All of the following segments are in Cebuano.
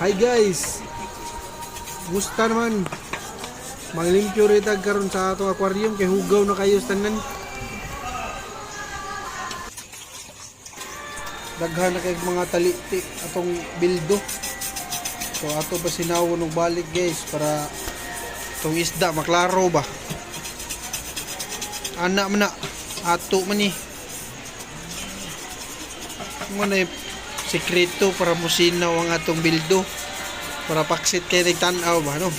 Hi guys. Gusta naman. Maglimpyo rin tag karon sa atong aquarium kay hugaw na kayo sa tanan. Daghan na kay mga taliti atong bildo. So ato pa sinawon og balik guys para itong isda maklaro ba. Ana man na ato man ni. Mo na yung sikreto para musinaw ang atong bildo para paksit kay tan-aw ba no.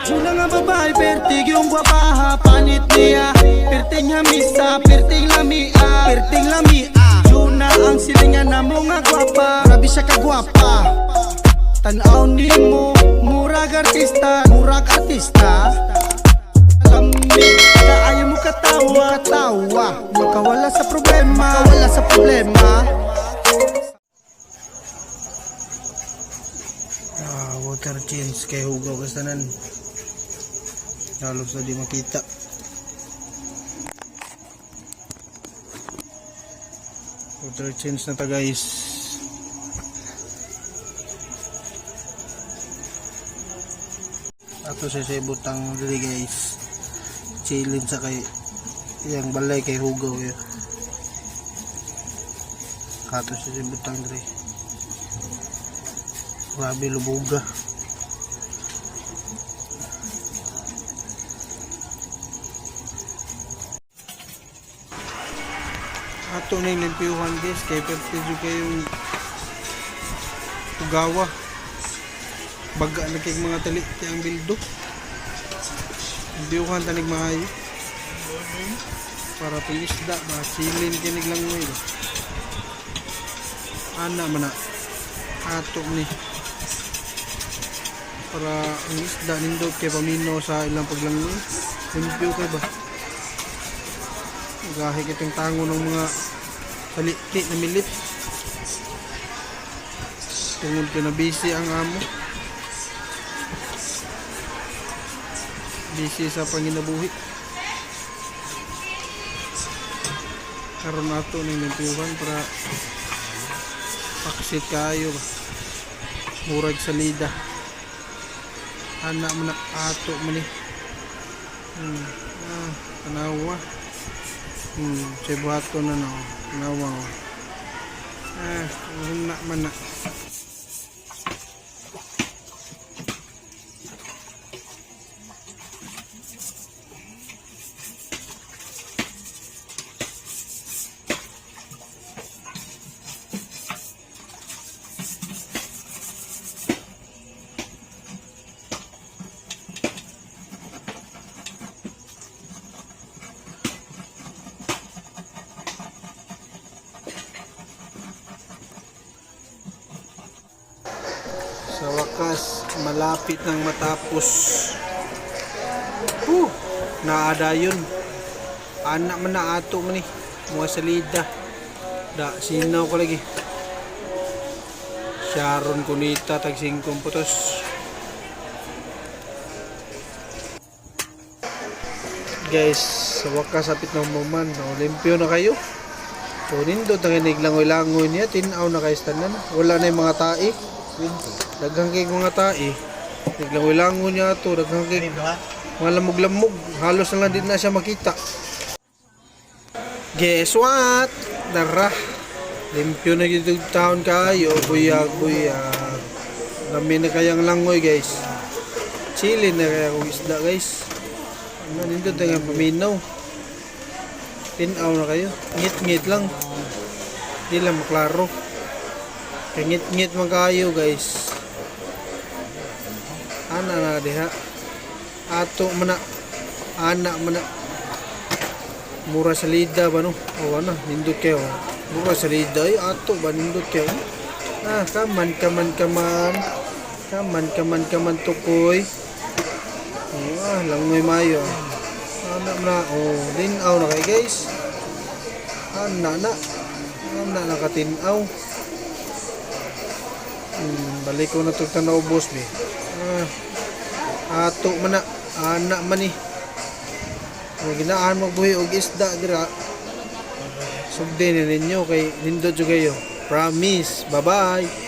Una nga babae, pertig yung gwapaha. Panit niya, perting hamisa, perting lamia, perting lamia. Juna ang silingan na mo nga gwapa. Grabe siya kagwapa. Tanaw nimo, murag artista, murag artista. Lami, kaayo mo katawa, katawa. Makawala sa problema, makawala sa problema. Ah, water change kay hugaw kastanan. Halos na di makita. Water change na ta guys. Ato sa ibutang diri guys. Chillin sa kay iyang balay kay hugaw ya. Kato sa ibutang diri. Grabe lubuga. Ato na yung limpyuhan guys kay perte jud kayong ugawa. Baga na kay mga tali kay ang bildo. Limpyuhan tanig maayo. Para itong isda ba silin kinig lang mo ba. Ana man na. Ato ni para ang isda nindot kay pamino sa ilang paglangoy. Limpyo kay ba? Gahi kitang tango ng mga taliti na milit. Tungod kay na busy ang amo. Busy sa panginabuhi. Karon ato ning limpyuhan para paksit kayo ba. Murag salida. Ana man na ato man ni. Ah, tanawa. Sa buhaton na no. Tanawa. Oh. Ah, una man na. Sa wakas, malapit nang matapos. Whew, naada yun. Anak man na ato man eh. Mga salida. Da, sinaw ko lagi. Sharon Cunita, tag 5 putos. Guys, sa wakas, sapit ng muman. Olimpyo na kayo. So, nindot ang langoy-langoy niya. Tinaw na kayo sa tanan. Wala na yung mga tae. Daghang kay mga tae. Naglangoy-langoy niya ato, daghang kay mga lamog-lamog. Halos na lang din na siya makita. Guess what? Dara. Limpyo na gid taon kayo, buyag buyag. Lami na kayang langoy guys. Chili na kaya kong isda guys. Ano nindot ang paminaw. Tinaw na kayo. Ngit-ngit lang. Di lang maklaro. Kangit-ngit man kayo guys. Ana na diha. Ato man na. Ana man na. Mura sa lida ba no? O ana, nindot kayo. Mura sa lida ay ato ba nindot kayo. Ah, kaman kaman kaman. Kaman kaman kaman tukoy. Oh, ah, langoy mayo. Ana na oh, linaw na kay guys. Ana na. Ana na katinaw. Balik ko na itong tanaw boss be. Ah, ato man na, ana man ni. Kung ginaan mo buhi og isda dira. Sugdi ni ninyo kay nindot jud kayo. Promise. Bye-bye.